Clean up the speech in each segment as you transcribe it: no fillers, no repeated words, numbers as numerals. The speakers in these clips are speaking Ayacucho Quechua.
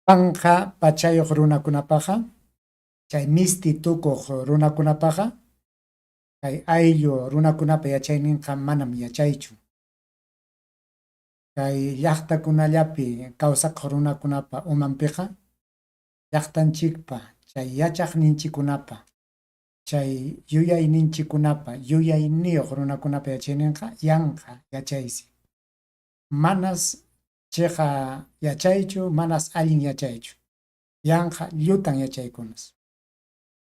Panqa pachayuq runakunapaqa, chay misti tukuq runakunapaqa, kay ayllu runakunapa yachayninqa manam yachaychu. Kay llaqtakunallapi kawsakuq runakunapa umanpiqa, llaqtanchikpa, chay yachaqninchikkunapa, chay yuyayninchikkunapa, yuyayniyuq runakunapa yachayninqa yanqa yachaysi. Manas chiqa yachaychu, manas allin yachaychu, yanqa llutan yachaykunas.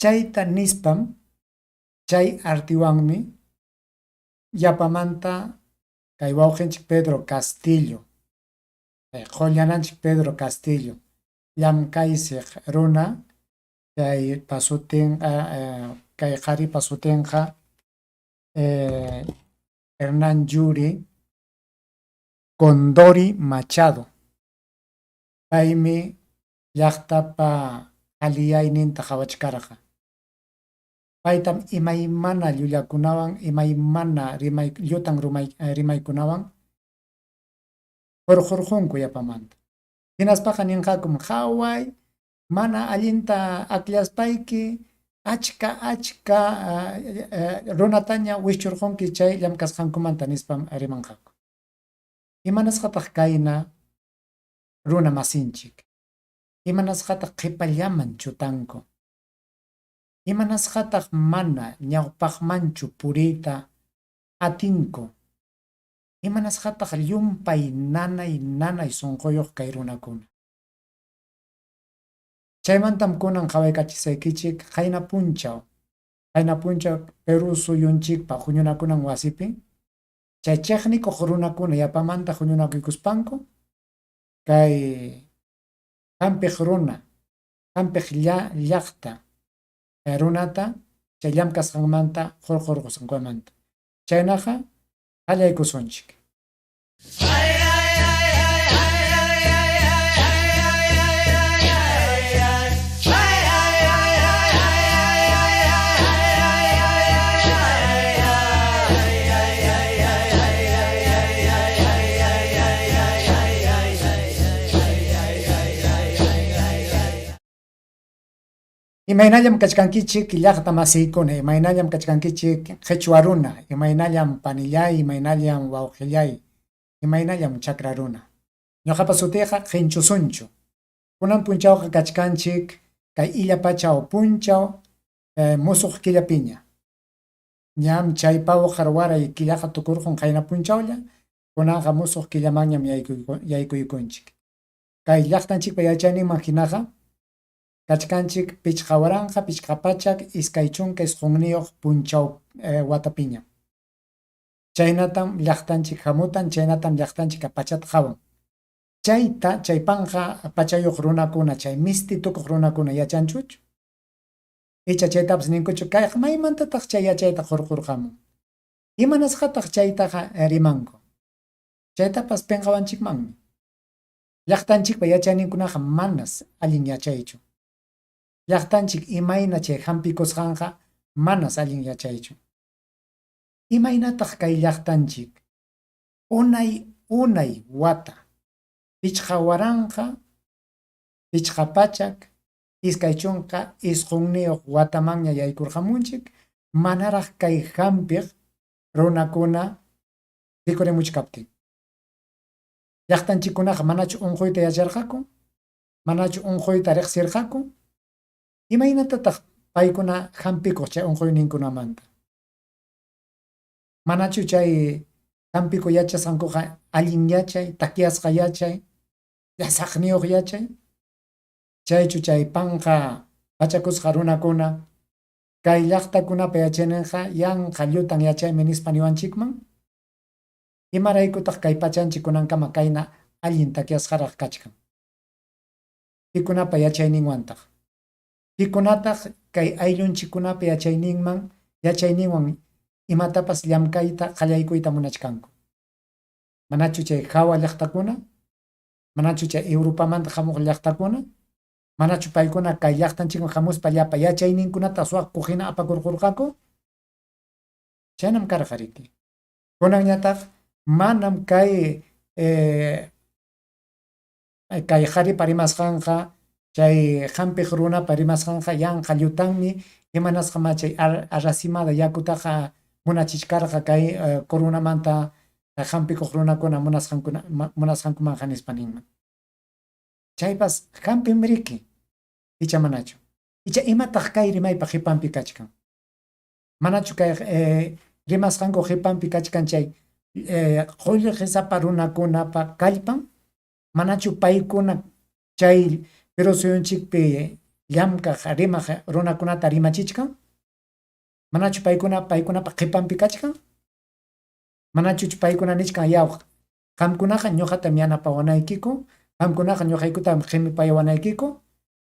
Chayta nispam, chay artiwanmi yapamanta kay wawqinchik Pedro Castillo, kay qullananchik Pedro Castillo, llamkaysiq runa, chaypa sutinqa, kay qharipa sutinqa Hernán Yuri Condori Machado. Paymi llaqtapa qhaliyayninta qhawachkarqa. Paytam imaymana llullakunawan, imaymana rimay, llutan rimaykunawan hurqurqunku yapamanta. Hinaspaqa ninqakum, qhaway, mana allinta akllaspayki achka achka runataña wischurqunki chay llamkasqankumanta nispam rimanqaku. Imanasqataq kayna runa masinchik? Imanasqataq qhipallaman chutanku? Imanasqataq mana ñawpaqmanchu puriyta atinku? Imanasqataq llumpay nanay nanay sunquyuq kay runakuna? Chaymantam kunan qawaykachisaykichik qayna punchaw, qayna punchaw Perú suyunchikpa huñunakunan wasipi chay chiqnikuq runakuna yapamanta huñunakuykuspanku kay hampiq runa, hampiq llaqta runata chay llamkasqanmanta hurqurqusqankumanta. Chaynaqa qallaykusunchik. Imaynallam kachkankichik llaqta masiykuna, imaynallam kachkankichik qhichwa runa, imaynallam panillay, imaynallam wawqillay, imaynallam chakra runa. Ñuqapa sutiyqa Qinchusunchu. Kunan punchawqa kachkanchik kay illa pachaw punchaw musuq killapiña. Ñam chay pawqar waray killaqa tukurqun qayna punchawlla, kunanqa musuq killamanñam yaykuykunchik. Kay llaqtanchikpa yachayninman hinaqa kachkanchik 5529 punchaw watapiñam. Chaynatam llaqtanchik hamutan, chaynatam llaqtanchik pachata qawan. Chayta, chay panqa pachayuq runakuna, chay misti tukuq runakuna yachanchuchu? Icha chaytapas ninkuchu, kayqa maymantataq chay yachayta hurqurqamun? Imanasqataq chaytaqa rimanku? Chaytapas pinqawanchikmanmi. Llaqtanchikpa yachayninkunaqa manas allin yachaychu. Llaqtanchik imayna chay hampikusqanqa manas allin yachaychu. Imaynataq kay llaqtanchik unay unay wata 5529 watamanña yaykurqamunchik manaraq kay hampiq runakuna rikurimuchkaptin? Llaqtanchikkunaqa manachu unquyta yacharqaku? Manachu unquyta riqsirqaku? Imaynatataq paykuna hampikuq chay unquyninkunamanta? Manachu chay hampikuq yachasqankuqa allin yachay, takyasqa yachay, llasaqniyuq yachay? Chaychu chay panqa pachakusqa runakuna kay llaqtakunapa yachayninqa yanqa llutan yachaymi nispa niwanchikman? Imaraykutaq kay pachanchik kunankama kayna allin takyasqaraq kachkan? Pikunapa yachayninwantaq? Pikunataq kay ayllunchikkunapa yachayninman yachayninwan imatapas llamkayta qallaykuyta munachkanku? Manachu chay hawa llaqtakuna? Manachu chay Europamanta hamuq llaqtakuna? Manachu paykuna kay llaqtanchikman hamuspa llapa yachayninkunata suwakuq hina apakurqurqaku? Chaynam karqa riki. Kunanñataq manam kay Kay qaripa rimasqanqa, chay hampiq runapa rimasqanqa yanqa llutanmi, imanasqamá chay arrasimada yakutaqa munachichkarqa kay coronamanta hampikuq runakuna munasqankumanqa nispa ninman. Chaypas hampim riki, icha manachu? Icha imataq kay rimaypa qipanpi kachkan? Manachu kay rimasqanku qipanpi kachkan chay qullqisapa runakunapa kallpan? Manachu paykuna chay Perú suyunchikpi llamkaq rimaq runakunata rimachichkan? Manachu paykuna paykunapa qipanpi kachkan? Manachuch paykuna nichkan yaw qamkunaqa ñuqatam yanapawanaykiku, qamkunaqa ñuqaykutam qimipayawanaykiku,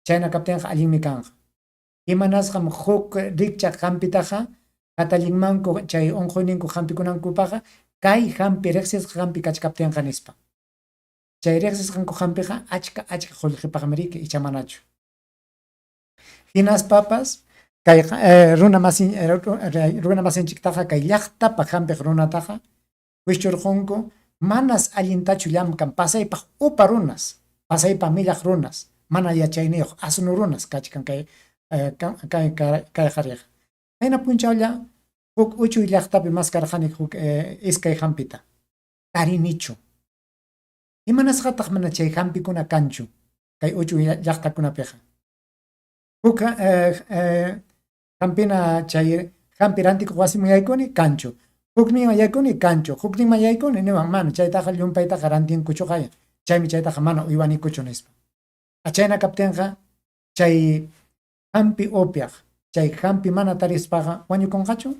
chayna kaptinqa allinmi kanqa. Imanasqam huk rikchaq hampitaqa hatallinmanku chay unquyninku hampikunankupaqqa kay hampi riqsisqa hampi kachkaptinqa nispa. Chay riqsisqanku hampiqa achka achka qullqipaqmi riki icha manachu. Hinaspapas kay runa masin runa masinchiktaqa kay llaqtapa hampiq runataqa wischurqunku manas allintachu llamkan pasaypaq upa runas, pasaypaq millaq runas, mana yachayniyuq asnu runas kachkan kay kay kay qariqa. Qayna punchawlla huk uchuy llaqtapi maskarqani huk iskay hampita. Tarinichu. Imanasqataq mana chay hampikuna kanchu kay uchuy llaqtakunapiqa? Huk hampina chay hampi rantikuq wasiman yaykuni kanchu. Hukninman yaykuni kanchu. Hukninman yaykuni niwan mana chaytaqa llumpaytaqa rantinkuchuqaya. Chaymi chaytaqa mana uywanikuchu nispa. Chayna kaptinqa chay hampi upyaq, chay hampi mana tarispaqa wañukunqachu?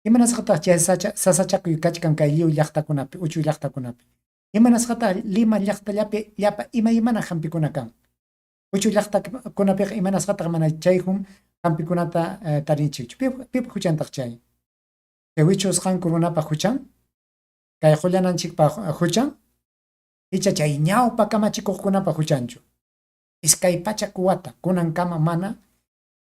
Imanasqataq chay sasachakuy kachkan kay lliw llaqtakunapi, uchuy llaqtakunapi? Imanasqataq Lima llaqtallapi llapa imaymana hampikuna kan? Uchuy llaqtakunapiqa imanasqataq mana chay hampikunata tarinchikchu? Pip huchantaq chay? Chay wichusqanku runapa huchan? Kay qullananchikpa huchan? Icha chay ñawpa kamachikuqkunapa huchanchu? 200 wata kunankama mana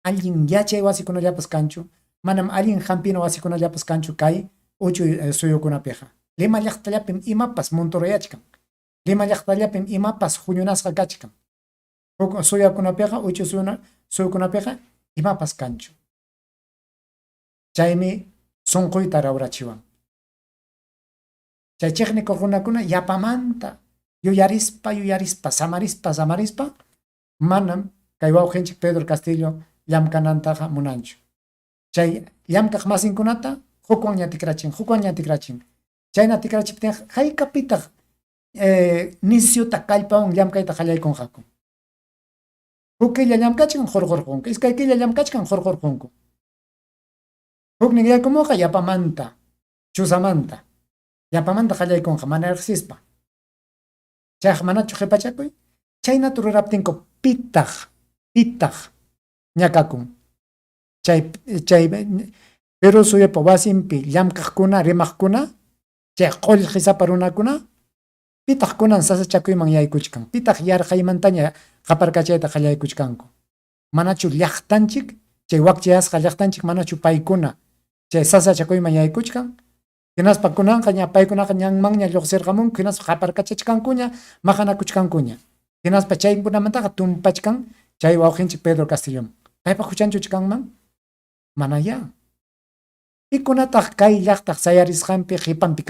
allin yachay wasikunallapas kanchu, manam allin hampina wasikunallapas kanchu kay uchuy suyukunapiqa. Lima llaqtallapim imapas montorayachkan. Lima llaqtallapim imapas huñunasqa kachkan. Huk suyukunapiqa, uchuy suyukunapiqa imapas kanchu. Chaymi sunquyta rawrachiwan. Chay chiqnikuq runakuna yapamanta yuyarispa, yuyarispa, samarispa, samarispa, manam kay wawqinchik Pedro Castillo llamkanantaqa munanchu. Chay llamkaq masinkunata hukwanña tikrachin, hukwanña tikrachin. Chayna tikrachiptinqa haykapitaq nisyuta kallpawan llamkayta qallaykunqaku. Huk killa llamkachkan hurqurqunku, iskay killa llamkachkan hurqurqunku. Huknin yaykumuqqa yapamanta, chusamanta, yapamanta qallaykunqa mana riqsispa. Chayqa manachu qipachakuy? Chaynata ruraptinku pitaq, pitaq ñakakun? Chay chay Perú suyupa wasinpi llamkaqkuna, rimaqkuna, chay qullqisapa runakuna, pitaq kunan sasachakuyman yaykuchkan? Pitaq yarqaymantaña qaparkachayta qallaykuchkanku? Manachu llaqtanchik, chay wakchayasqa llaqtanchik manachu paykuna chay sasachakuyman yaykuchkan? Hinaspa kunanqa ña paykunaqa ñanmanña lluqsirqamunku, hinaspa qaparkachachkankuña, maqanakuchkankuña. Hinaspa chaykunamantaqa tumpachkan chay wawqinchik Pedro Castilloman. Paypa huchanchuch kanman? Manayá. Pikunataq kay llaqtaq sayarisqanpi qipanpi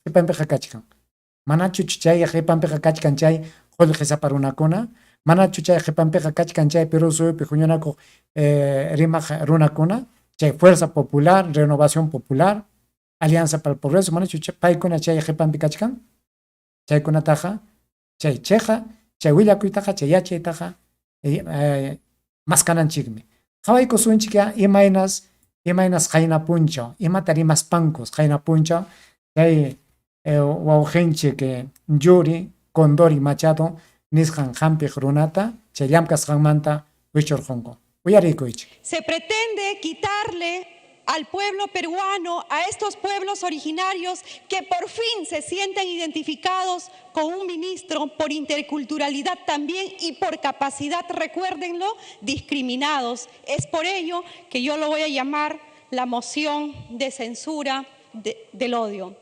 qipanpiqa kachkan? Manachuch chay qipanpiqa kachkan chay qullqisapa runakuna? Manachu chay qipanpiqa kachkan chay Perú suyupi huñunakuq rimaq runakuna? Chay Fuerza Popular, Renovación Popular, Alianza para el Progreso, manachu paykuna chay qipanpi kachkan? Chaykunataqa chay chiqa, chay willakuytaqa, chay yachaytaqa maskananchikmi. Qawaykusunchikyá imaynas imaynas qayna punchaw, imata rimaspankus qayna punchaw chay wawqinchik Yuri Condori Machado nisqan hampiq runata chay llamkasqanmanta wichurqunku. Uyarikuychik. Se pretende quitarle al pueblo peruano, a estos pueblos originarios que por fin se sienten identificados con un ministro por interculturalidad también y por capacidad, recuérdenlo, discriminados. Es por ello que yo lo voy a llamar la moción de censura del odio.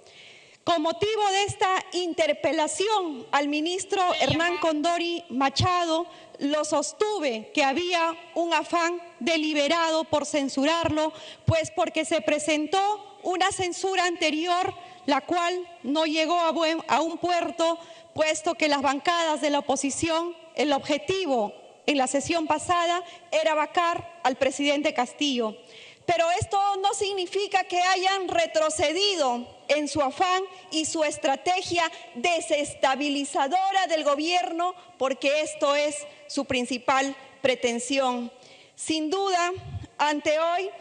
Con motivo de esta interpelación al ministro Hernán Condori Machado, lo sostuve que había un afán deliberado por censurarlo, pues porque se presentó una censura anterior, la cual no llegó a un puerto, puesto que las bancadas de la oposición, el objetivo en la sesión pasada era vacar al presidente Castillo. Pero esto no significa que hayan retrocedido en su afán y su estrategia desestabilizadora del gobierno, porque esto es su principal pretensión. Sin duda, ante hoy,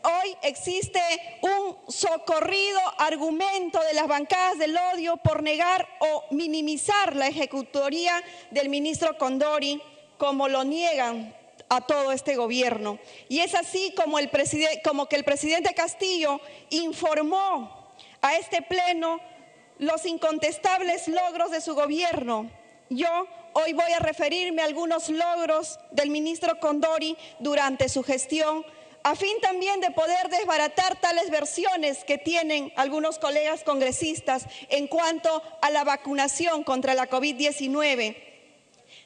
hoy existe un socorrido argumento de las bancadas del odio por negar o minimizar la ejecutoría del ministro Condori, como lo niegan a todo este gobierno. Y es así como que el presidente Castillo informó a este pleno los incontestables logros de su gobierno. Yo hoy voy a referirme a algunos logros del ministro Condori durante su gestión, a fin también de poder desbaratar tales versiones que tienen algunos colegas congresistas en cuanto a la vacunación contra la COVID-19.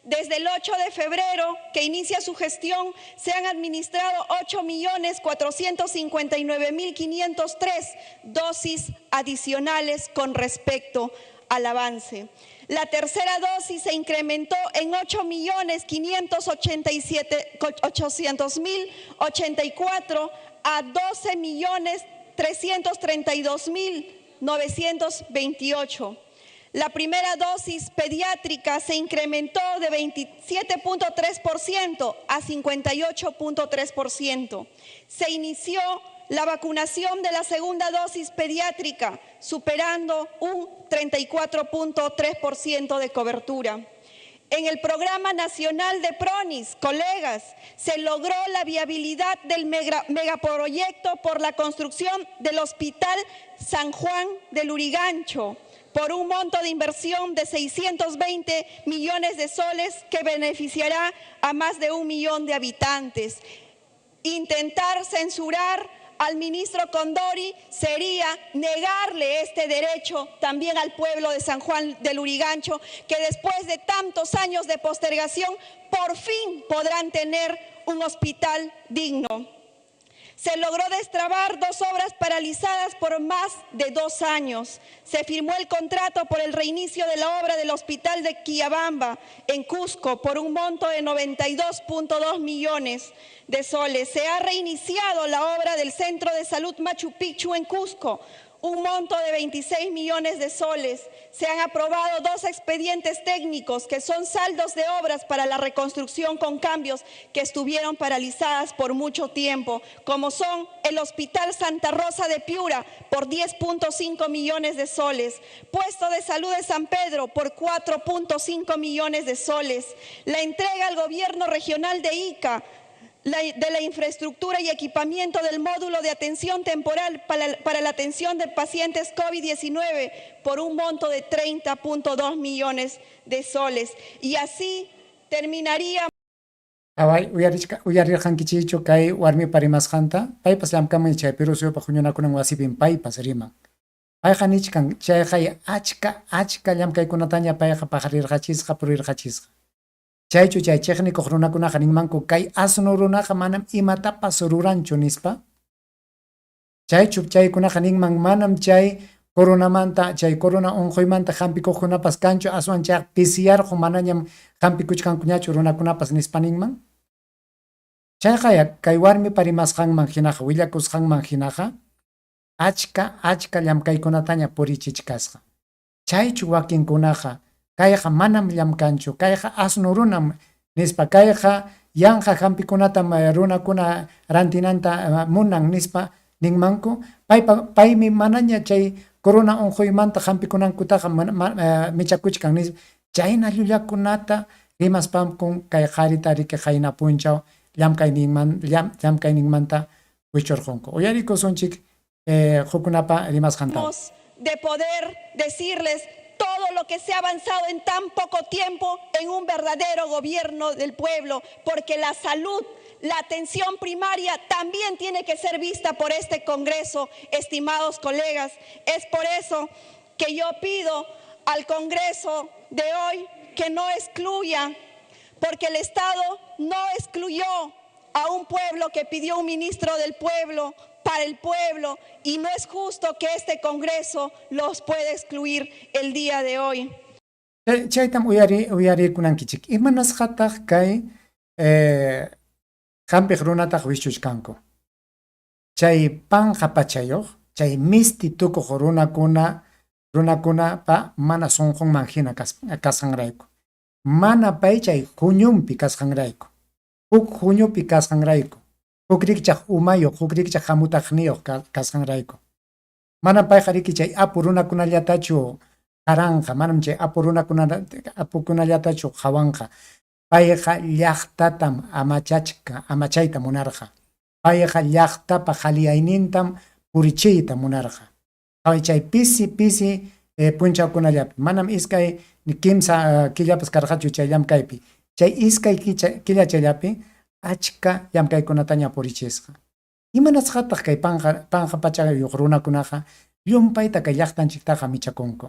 Desde el 8 de febrero, que inicia su gestión, se han administrado 8.459.503 dosis adicionales con respecto al avance. La tercera dosis se incrementó en 8.587.800.084 a 12.332.928. La primera dosis pediátrica se incrementó de 27.3% a 58.3%. Se inició la vacunación de la segunda dosis pediátrica, superando un 34.3% de cobertura. En el Programa Nacional de PRONIS, colegas, se logró la viabilidad del megaproyecto por la construcción del Hospital San Juan de Lurigancho, por un monto de inversión de 620 millones de soles que beneficiará a más de 1 millón de habitantes. Intentar censurar al ministro Condori sería negarle este derecho también al pueblo de San Juan de Lurigancho, que después de tantos años de postergación, por fin podrán tener un hospital digno. Se logró destrabar 2 obras paralizadas por más de 2 años. Se firmó el contrato por el reinicio de la obra del Hospital de Quillabamba en Cusco por un monto de 92.2 millones de soles. Se ha reiniciado la obra del Centro de Salud Machu Picchu en Cusco, un monto de 26 millones de soles. Se han aprobado 2 expedientes técnicos que son saldos de obras para la reconstrucción con cambios que estuvieron paralizadas por mucho tiempo, como son el Hospital Santa Rosa de Piura por 10.5 millones de soles, Puesto de Salud de San Pedro por 4.5 millones de soles, la entrega al Gobierno Regional de Ica de la infraestructura y equipamiento del módulo de atención temporal para la atención de pacientes COVID-19 por un monto de 30.2 millones de soles. Y así terminaría. Away, uyarirqankichikchu kay warmipa rimasqanta, paypas llamkamun chay Perú suyupa huñunakunan wasipim paypas riman. Payqa nichkan chayqa achka achka llamkaykunataña payqa paqarirqachisqa purirqachisqa. Chaychu chay chiqnikuq runakunaqa ninmanku kay asno runaqa manam imatapas ruranchu nispa. Chaychu chaykunaqa ninman manam chay coronamanta, chay corona unquymanta hampikuqkunapas kanchu aswan chay pisiyarqu manañam hampikuchkankuñachu runakunapas nispa ninman. Chayqa kay warmipa rimasqanman hinaqa willakusqanman hinaqa achka achka llamkaykunataña purichichkasqa. Chaychu wakinkunaqa kayqa manam llamkanchu, kayqa asno runam nispa, kayqa yanqa hampikunatam runakuna rantinanta munan nispa ninmanku. Paymi manaña chay corona unquymanta hampikunankutaqa michakuchkan nispa. Chayna llullakunata rimaspankun kay qharita riki qayna punchaw llamkayninmanta wichurqunku. Uyarikusunchik hukunapa rimasqanta. De poder decirles todo lo que se ha avanzado en tan poco tiempo en un verdadero gobierno del pueblo, porque la salud, la atención primaria también tiene que ser vista por este Congreso, estimados colegas. Es por eso que yo pido al Congreso de hoy que no excluya, porque el Estado no excluyó a un pueblo que pidió un ministro del pueblo para el pueblo y no es justo que este Congreso los pueda excluir el día de hoy. Chaytam uyari uyarikunankichik. Imanasqataq kay eh, hampiq runataq wischuchkanku? Chay panqa pachayuq, chay misti tukuq runakuna runakunapa mana sunqunman hina kasqanrayku. Mana pay chay huñunpi kasqanrayku. Huk huñupi kasqanrayku. Huk rikchaq umayuq, huk rikchaq hamutaqniyuq kasqanrayku. Manam payqa riki chay apu runakunallatachu qaranqa, manam chay apu runakuna apukunallatachu qawanqa. Payqa llaqtatam amachachka, amachayta munarqa. Payqa llaqtapa qaliyaynintam purichiyta munarqa. Qaway chay pisi pisi eh, punchawkunallapi, manam iskay kimsa eh, killapas karqachu chay llamkaypi. Chay iskay killachallapi achka llamkaykunataña purichisqa. Imanasqataq kay panqa panqa pachayuq runakunaqa llumpayta kay llaqtanchiktaqa michakunku?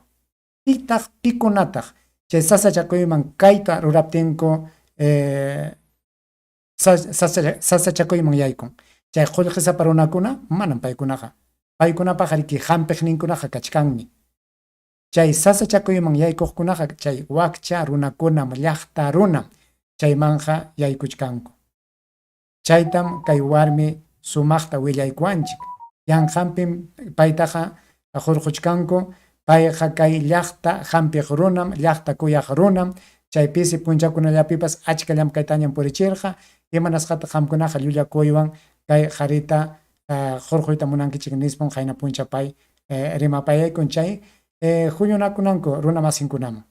Pitaq pikunataq chay sasachakuyman kayta ruraptinku eh, sasachakuyman yaykun? Chay qullqisapa runakuna manam paykunaqa. Paykunapaqa riki hampiqninkunaqa kachkanmi. Chay sasachakuyman yaykuqkunaqa chay wakcha runakunam, llaqta runam chaymanqa yaykuchkanku. Chaytam kay warmi sumaqta willaykuwanchik. Yanqanpim paytaqa hurquchkanku, payqa kay llaqta hampiq runam, llaqta kuyaq runam, chay pisi punchakunallapipas achka llamkaytañam purichirqa. Imanasqataq qamkunaqa llullakuywan kay qarita hurquyta munankichik nispam qayna puncha pay rimapayaykun chay huñunakunanku runamasinkunaman.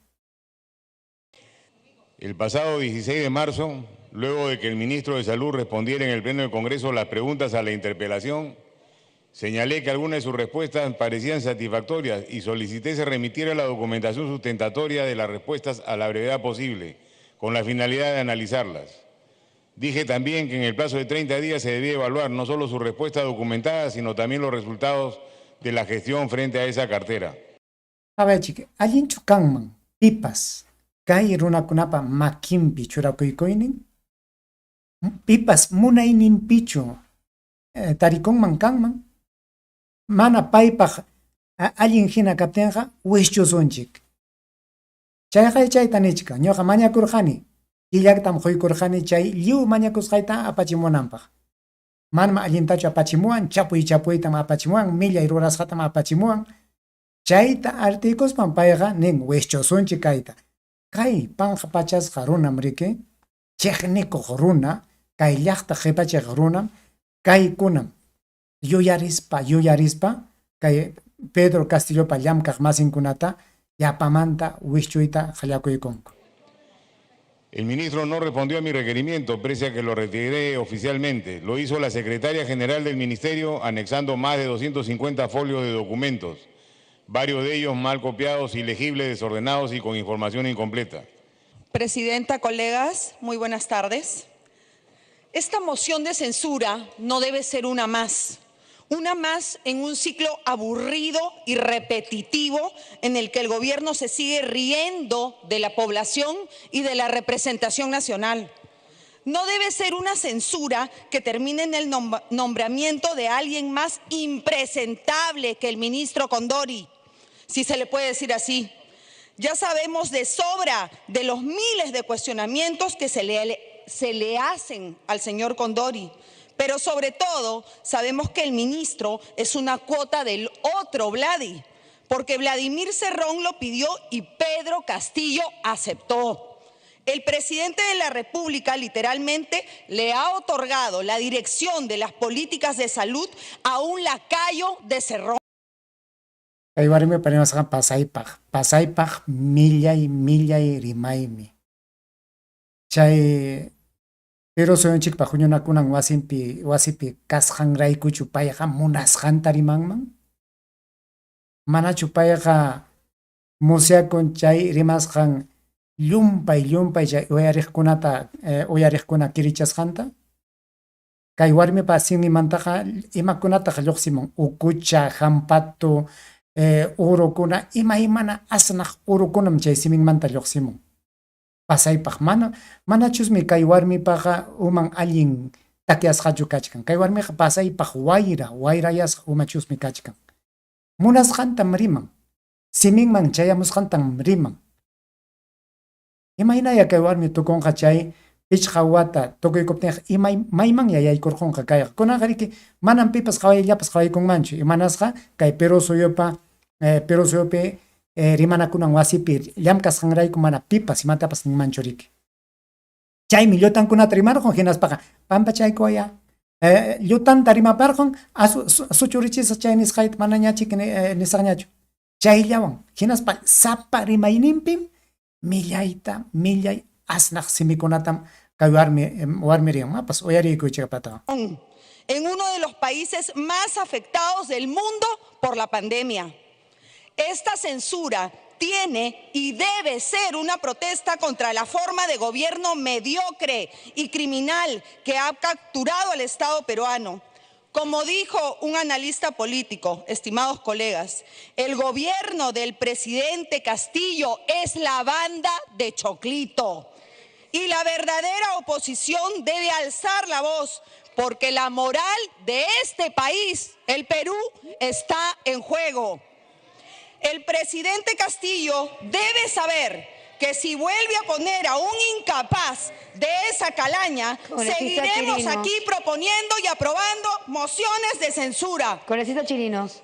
El pasado 16 de marzo, luego de que el ministro de Salud respondiera en el Pleno del Congreso las preguntas a la interpelación, señalé que algunas de sus respuestas parecían satisfactorias y solicité se remitiera la documentación sustentatoria de las respuestas a la brevedad posible, con la finalidad de analizarlas. Dije también que en el plazo de 30 días se debía evaluar no solo su respuesta documentada, sino también los resultados de la gestión frente a esa cartera. Qawaychik, allinchu kanman pipas kay runakunapa makinpi churakuykuynin? Pipas munayninpichu eh, tarikunman kanman? Mana paypaq allin hina kaptinqa wischusunchik. Chayqa chayta nichkan, ñuqa mañakurqani, killaktam quykurqani chay lliw mañakusqayta apachimunanpaq. Manam allintachu apachimuwan, chapuy chapuytam apachimuwan, millay rurasqatam apachimuwan. Chayta artiykuspan payqa nin wischusunchik kayta. Kay panqa pachasqa runam riki, chiqnikuq runa, kay llaqta qipachiq runam, kaykunam yuyarispa yuyarispa kay Pedro Castillopa llamkaq masinkunata yapamanta wischuyta qallakuykunku. El ministro no respondió a mi requerimiento, pese a que lo retiré oficialmente. Lo hizo la secretaria general del ministerio, anexando más de 250 folios de documentos, varios de ellos mal copiados, ilegibles, desordenados y con información incompleta. Presidenta, colegas, muy buenas tardes. Esta moción de censura no debe ser una más, una más en un ciclo aburrido y repetitivo en el que el gobierno se sigue riendo de la población y de la representación nacional. No debe ser una censura que termine en el nombramiento de alguien más impresentable que el ministro Condori, si se le puede decir así. Ya sabemos de sobra de los miles de cuestionamientos que se le, se le hacen al señor Condori. Pero sobre todo sabemos que el ministro es una cuota del otro Vladi, porque Vladimir Cerrón lo pidió y Pedro Castillo aceptó. El presidente de la República literalmente le ha otorgado la dirección de las políticas de salud a un lacayo de Cerrón. Kay warmipa rimasqan pasaypaq, pasaypaq millay millay rimaymi. Chay Perú suyunchikpa huñunakunan wasinpi wasipi kasqanraykuchu payqa munasqanta rimanman? Manachu payqa musyakun chay rimasqan llumpay llumpay chay uyariqkunata eh, uyariqkuna kirichasqanta? Kay warmipa simimantaqa imakunataq lluqsimun? Ukucha, hampatu, Urukuna, imaymana asnaq urukunam chay siminmanta lluqsimun. Pasaypaq mana manachusmi kay warmipaqa uman allin takyasqachu kachkan. Kay warmiqa pasaypaq wayra, wayrayasqa umachusmi kachkan. Munasqantam riman. Siminman chayamusqantam riman. Imaynaya kay warmi tukunqa chay pichqa wata tukuykuptinqa imay maymanya yaykurqunqa kayqa. Kunanqa riki manam pipas qawayllapas qawaykunmanchu. Imanasqa kay Perú suyupa Perú suyupi rimanakunan wasipi llamkasqanrayku mana pipas imatapas ninmanchu riki. Chaymi llutankunata rimarqun hinaspaqa pampachaykuwayá. Llutanta rimaparqun suchurichisaq chay nisqayta manañachik nisaqñachu. Chayllawan hinaspa sapa rimayninpim millayta millay asnaq simikunatam kay warmi warmi riman. Mapas uyariykuychikpataqa. En uno de los países más afectados del mundo por la pandemia. Esta censura tiene y debe ser una protesta contra la forma de gobierno mediocre y criminal que ha capturado al Estado peruano. Como dijo un analista político, estimados colegas, el gobierno del presidente Castillo es la banda de Choclito. Y la verdadera oposición debe alzar la voz porque la moral de este país, el Perú, está en juego. El presidente Castillo debe saber que si vuelve a poner a un incapaz de esa calaña, Congresista seguiremos Chirinos. aquí proponiendo y aprobando mociones de censura. Congresista Chirinos.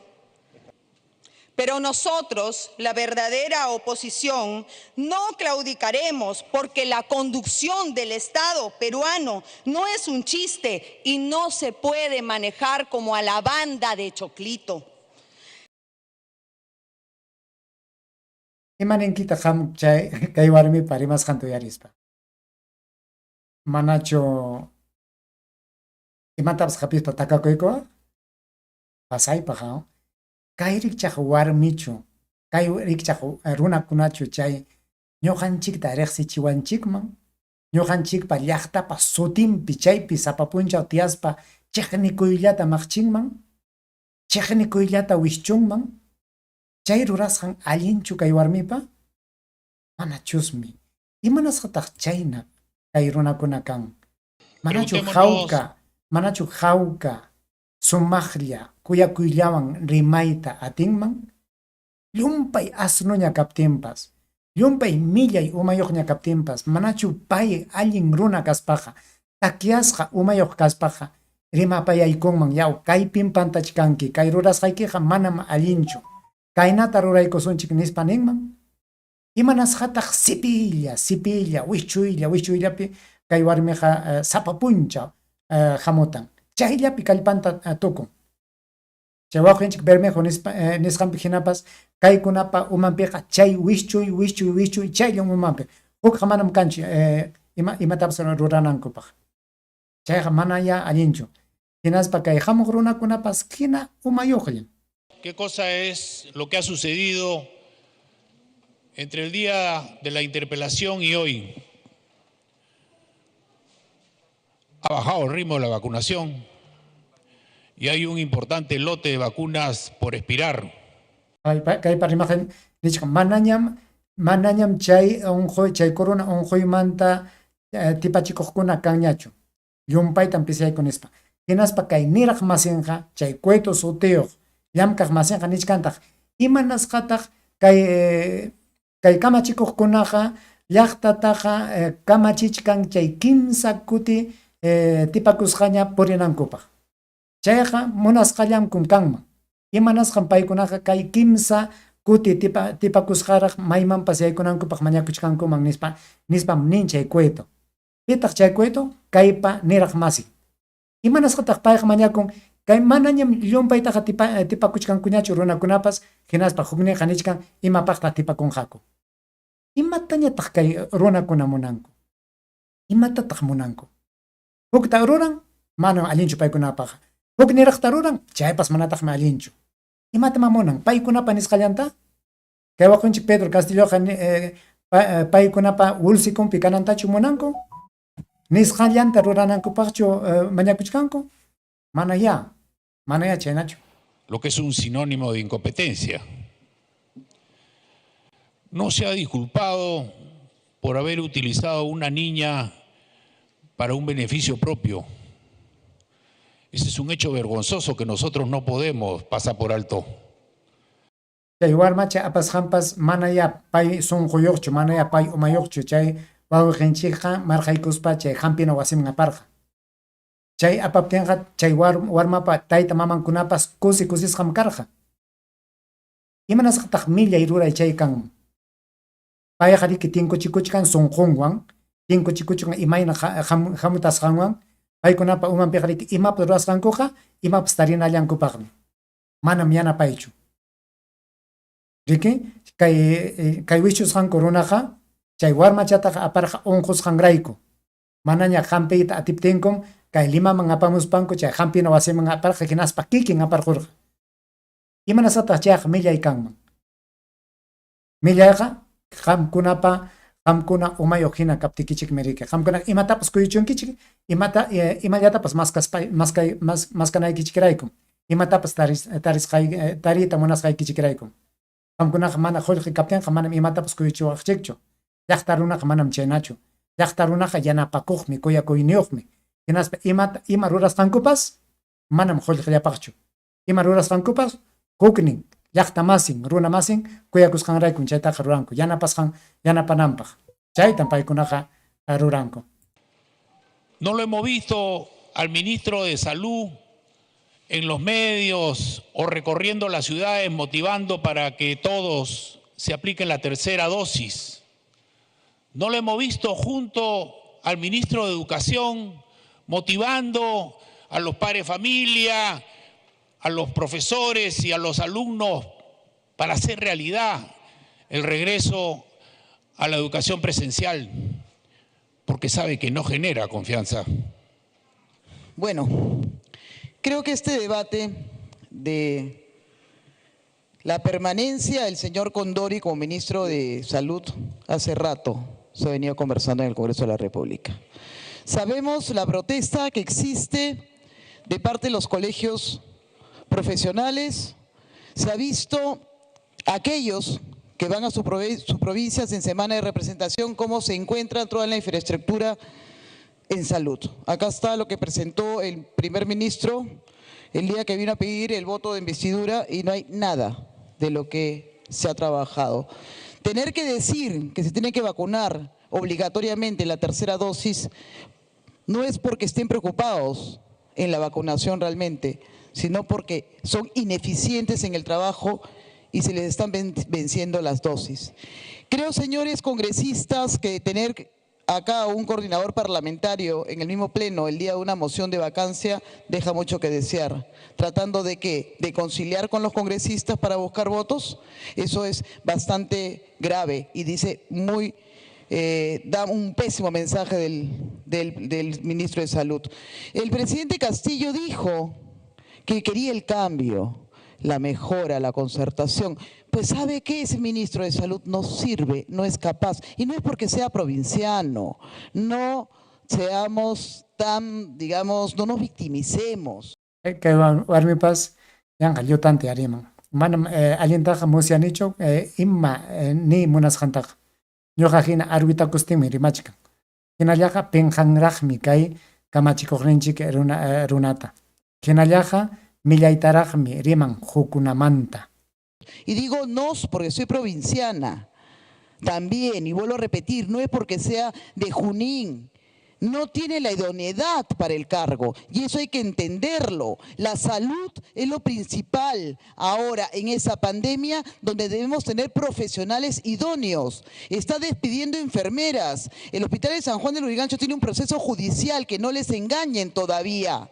Pero nosotros, la verdadera oposición, no claudicaremos porque la conducción del Estado peruano no es un chiste y no se puede manejar como a la banda de Choclito. Ima ninkitaq qam chay kay warmipa rimasqanta uyarispa? Manachu imatapas hapispa takakuykuwaq? Pasaypaq, ha? Kay rikchaq warmichu, kay rikchaq runakunachu chay ñuqanchikta riqsichiwanchikman, ñuqanchikpa llaqtapa sutinpi chaypi sapa punchaw tiyaspa chiqnikuyllata maqchinman, chiqnikuyllata wischunman, chay rurasqan allinchu kay warmipa? Manachusmi. Imanasqataq chayna kay runakuna kan? Manachu Preguntémonos hawka, manachu hawka sumaqlla kuyakuyllawan rimayta atinman? Llumpay asnuña kaptinpas, llumpay millay umayuqña kaptinpas, manachu pay allin runa kaspaqa, takyasqa umayuq kaspaqa rimapayaykunman, yaw kaypim pantachkanki, kay rurasqaykiqa manam allinchu, kaynata ruraykusunchik nispa ninman? Imanasqataq sipiylla, sipiylla, wischuylla, wischuyllapi kay warmiqa sapa punchaw hamutan, chayllapi kallpanta tukun. Chay wawqinchik Bermejo nispa nisqanpi hinapas kaykunapa umanpiqa chay wischuy, wischuy, wischuy chayllam umanpi. Hukqa manam kanchu ima imatapas ruranankupaq. Chayqa manayá allinchu. Hinaspa kay hamuq runakunapas hina umayuqllam. ¿Qué cosa es lo que ha sucedido entre el día de la interpelación y hoy? Ha bajado el ritmo de la vacunación y hay un importante lote de vacunas por expirar. Kaypa rimaqnin nichkan manañam manañam chay unquy chay corona unquymanta tipachikuqkuna kanñachu. Llumpaytam pisiyayku nispa. Hinaspa kay niraq masinqa chay Cueto sutiyuq llamkaq masinqa nichkantaq imanasqataq kay kay kamachikuqkunaqa llaqtataqa kamachichkan chay kimsa kuti tipakusqaña purinankupaq. Chayqa munasqallankum kanman. Imanasqam paykunaqa kay kimsa kuti tipakusqaraq maymanpas yaykunankupaq mañakuchkankuman nispa nispam nin chay Cueto. Pitaq chay Cueto? Kaypa niraq masin. Imanasqataq payqa mañakun kay manañam llumpaytaqa tipakuchkankuñachu runakunapas hinaspa hukninqa nichkan imapaqtaq tipakunqaku. Imatañataq kay runakuna munanku? Imatataq munanku? Hukta ruran, manam allinchu paykunapaqqa. Huk niraqta ruran, chaypas manataqmi allinchu. Imatam munan? Paykunapa nisqallanta? Kay waqunchik Pedro Castilloqa paykunapa wulsikunpi kanantachu munanku? Nisqallanta ruranankupaqchu mañakuchkanku? Manayá, manayá chaynachu. Lo que es un sinónimo de incompetencia. No se ha disculpado por haber utilizado una niña para un beneficio propio. Ese es un hecho vergonzoso que nosotros no podemos pasar por alto. Chay warmacha apasqanpas manayá pay sunquyuqchu, manayá pay umayuqchu, chay wawqinchikqa marqaykuspa chay hampina wasiman aparqa. Chay apaptinqa chay warmapa tayta mamankunapas kusi kusisqam karqa. Imanasqataq millay ruray chay kanman? Payqa riki tinkuchikuchkan sunqunwan, tinkuchikuchkan imayna hamutasqanwan, paykunapa umanpiqa riki imapas rurasqankuqa imapas tarinallankupaqmi. Manam yanapaychu. Riki kay wichusqanku runaqa chay warmachataqa aparqa unqusqanrayku. Manaña hampiyta atiptinkum kay Limaman apamuspanku chay hampina wasiman aparqa hinaspa kikin aparqurqa. Imanasqataq chayqa millay kanman? Millayqa qamkunapa qamkuna umayuq hina kaptikichikmi riki. Qamkuna imatapas kuyuchunkichik, imata imallatapas maskanaykichikraykum. Imatapas tariyta munasqaykichikraykum. Qamkunaqa mana qullqi kaptinqa manam imatapas kuyuchiwaqchikchu. Llaqta runaqa manam chaynachu. Llaqta runaqa yanapakuqmi, kuyakuyniyuqmi. Hinaspa ima rurasqankupas manam qullqillapaqchu. Ima rurasqankupas huknin llaqta masin, runa masin kuyakusqanraykum chaytaqa ruranku, yanapasqan yanapananpaq. Chaytam paykunaqa ruranku. No lo hemos visto al ministro de Salud en los medios o recorriendo las ciudades motivando para que todos se apliquen la tercera dosis. No lo hemos visto junto al ministro de Educación motivando a los padres de familia, a los profesores y a los alumnos para hacer realidad el regreso a la educación presencial, porque sabe que no genera confianza. Bueno, creo que este debate de la permanencia del señor Condori como ministro de Salud hace rato se ha venido conversando en el Congreso de la República. Sabemos la protesta que existe de parte de los colegios profesionales, se ha visto aquellos que van a sus provincias en semana de representación, cómo se encuentra toda la infraestructura en salud. Acá está lo que presentó el primer ministro el día que vino a pedir el voto de investidura y no hay nada de lo que se ha trabajado. Tener que decir que se tiene que vacunar obligatoriamente la tercera dosis no es porque estén preocupados en la vacunación realmente, sino porque son ineficientes en el trabajo y se les están venciendo las dosis. Creo, señores congresistas, que tener acá un coordinador parlamentario en el mismo pleno el día de una moción de vacancia deja mucho que desear. ¿Tratando de qué? ¿De conciliar con los congresistas para buscar votos? Eso es bastante grave y dice muy... da un pésimo mensaje del ministro de Salud. El presidente Castillo dijo que quería el cambio, la mejora, la concertación. Pues ¿sabe qué? Ese ministro de Salud no sirve, no es capaz. Y no es porque sea provinciano, no seamos tan, digamos, no nos victimicemos. Kay warmipas yanqa llutanta riman. Manam allintaqa musyanichu ima ni munasqantaqa. Ñuqa hina arwitakustinmi rimachkan. Hinallaqa pinqanraqmi kay kamachikuqninchik runata. Hinallaqa millaytaraqmi riman hukunamanta. Y digo nos porque soy provinciana también, y vuelvo a repetir, no es porque sea de Junín, no tiene la idoneidad para el cargo, y eso hay que entenderlo. La salud es lo principal ahora en esa pandemia donde debemos tener profesionales idóneos. Está despidiendo enfermeras. El Hospital de San Juan de Lurigancho tiene un proceso judicial, que no les engañen todavía.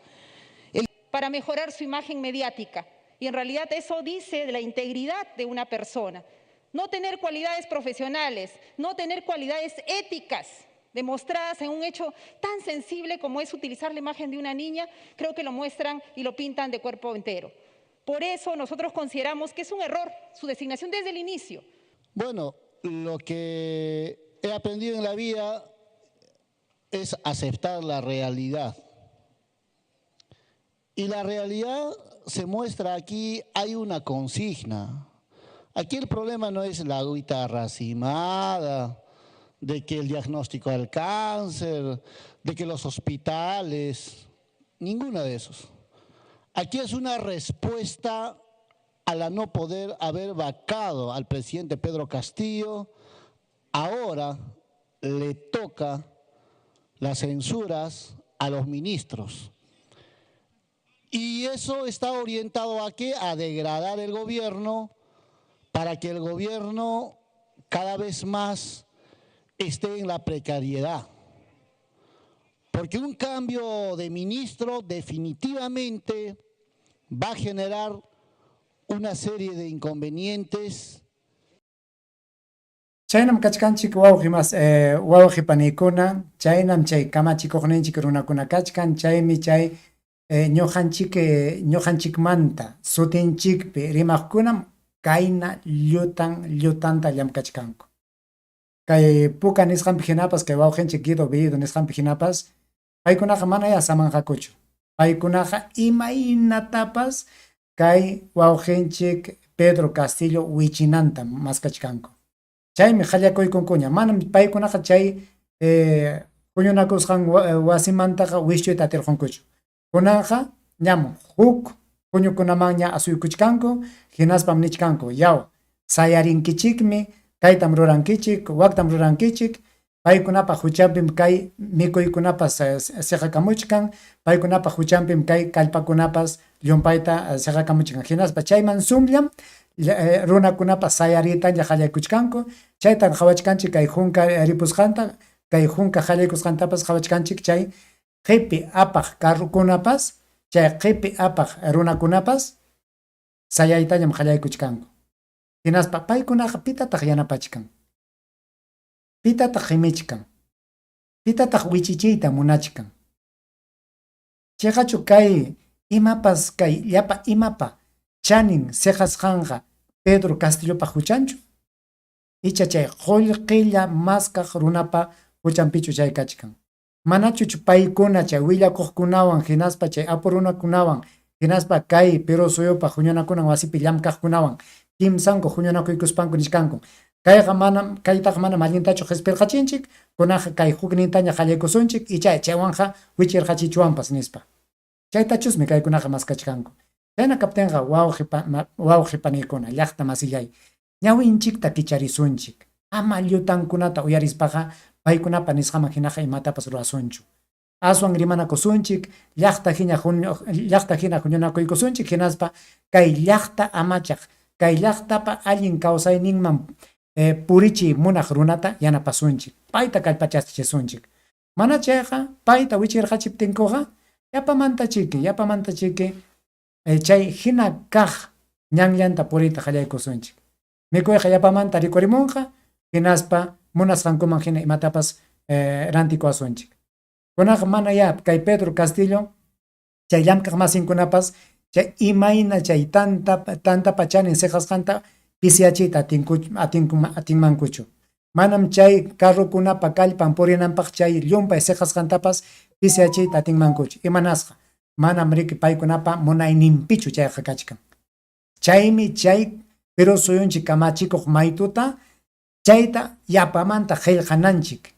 Para mejorar su imagen mediática. Y en realidad eso dice de la integridad de una persona. No tener cualidades profesionales, no tener cualidades éticas demostradas en un hecho tan sensible como es utilizar la imagen de una niña, creo que lo muestran y lo pintan de cuerpo entero. Por eso nosotros consideramos que es un error su designación desde el inicio. Bueno, lo que he aprendido en la vida es aceptar la realidad. Y la realidad se muestra aquí, hay una consigna. Aquí el problema no es la agüita racimada, de que el diagnóstico del cáncer, de que los hospitales, ninguno de esos. Aquí es una respuesta a la no poder haber vacado al presidente Pedro Castillo. Ahora le toca las censuras a los ministros. Y eso está orientado a qué? A degradar el gobierno para que el gobierno cada vez más esté en la precariedad. Porque un cambio de ministro definitivamente va a generar una serie de inconvenientes. Chaynam kachkanchik wawqi mas eh, wawqi panikuna, chaynam chay kamachikuqninchik runakuna kachkan, chaymi chay eh, ñuqanchik eh, ñuqanchikmanta sutinchikpi rimaqkunam kayna llutan llutanta llamkachkanku. Kay puka nisqanpi hinapas, kay wawqinchik Guido Bellido nisqanpi hinapas, paykunaqa manayá samanqakuchu. Paykunaqa imaynatapas kay wawqinchik Pedro Castillo wichinantam maskachkanku. Chaymi qallakuykunkuña. Manam paykunaqa chay eh, huñunakusqan wasimantaqa wischuyta atirqunkuchu. Kunanqa ñam huk huñukunamanña asuykuchkanku, hinaspam nichkanku, yaw, sayarinkichikmi, kaytam rurankichik, waktam rurankichik, paykunapa huchanpim kay mikuykunapas siqakamuchkan, paykunapa huchanpim kay kallpakunapas llumpayta siqakamuchkan. Hinaspa chayman sumllam runakunapas sayariytaña qallaykuchkanku, chaytam qawachkanchik kay hunka ripusqanta, kay hunka qallaykusqantapas qawachkanchik chay qipi apaq carrokunapas, chay qipi apaq runakunapas sayaytañam qallaykuchkanku. Hinaspa paykunaqa pitataq yanapachkan? Pitataq qimichkan? Pitataq wichichiyta munachkan? Chiqachu kay imapas kay llapa imapa chanin siqasqanqa Pedro Castillopa huchanchu? Icha chay qullqilla maskaq runapa huchanpichu chay kachkan? Manachuch paykuna chay willakuqkunawan hinaspa chay apu runakunawan hinaspa kay Perú suyupa huñunakunan wasipi llamkaqkunawan kimsanku huñunakuykuspanku nichkanku, kayqa manam kaytaqa manam allintachu qispirqachinchik, kunanqa kay huknintaña qallaykusunchik icha chaywanqa wichirqachichwanpas nispa. Chaytachusmi kaykunaqa maskachkanku. Chayna kaptinqa wawqi wawqi paniykuna, llaqta masillay, ñawinchikta kicharisunchik. Ama llutankunata uyarispaqa paykunapa nisqaman hinaqa imatapas ruwasunchu. Aswan rimanakusunchik, llaqta hina llaqta hina huñunakuykusunchik hinaspa kay llaqta amachaq, kay llaqtapa allin kawsayninman eh, purichiy munaq runata yanapasunchik, payta kallpachachisunchik. Mana chayqa payta wichirqachiptinkuqa yapamantachiki, yapamantachiki eh, chay hina kaq ñanllanta puriyta qallaykusunchik. Mikuyqa yapamanta rikurimunqa hinaspa munasqankuman hina imatapas eh, rantikuwasunchik. Kunaqa mana ya kay Pedro Castillo chay llamkaq masinkunapas chay imayna chay tanta tantapa chanin siqasqanta pisiyachiyta atinku, atinku, atinmankuchu. Manam chay carrokunapa kallpan purinanpaq chay llumpay siqasqantapas pisiyachiyta atinmankuchu. Imanasqa? Manam riki paykunapa munayninpichu chayqa kachkan. Chaymi chay Perú suyunchik kamachikuq maytuta chayta yapamanta qillqananchik.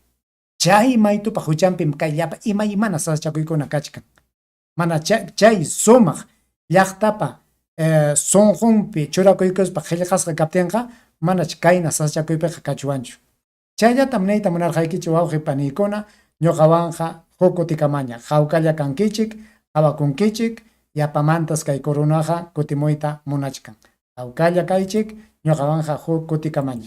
Chay maytupa huchanpim kay llapa imaymana sasachakuykuna kachkan. Mana chay sumaq llaqtapa eh, sunqunpi churakuykuspa qillqasqa kaptinqa manach kayna sasachakuypiqa kachwanchu. Chayllatam niyta munarqaykichik wawqi paniykuna, ñuqawanqa huk kutikamaña hawkalla kankichik, qawakunkichik, yapamantas kay coronaqa kutimuyta munachkan. Hawkalla kaychik, ñuqawanqa huk kutikamaña.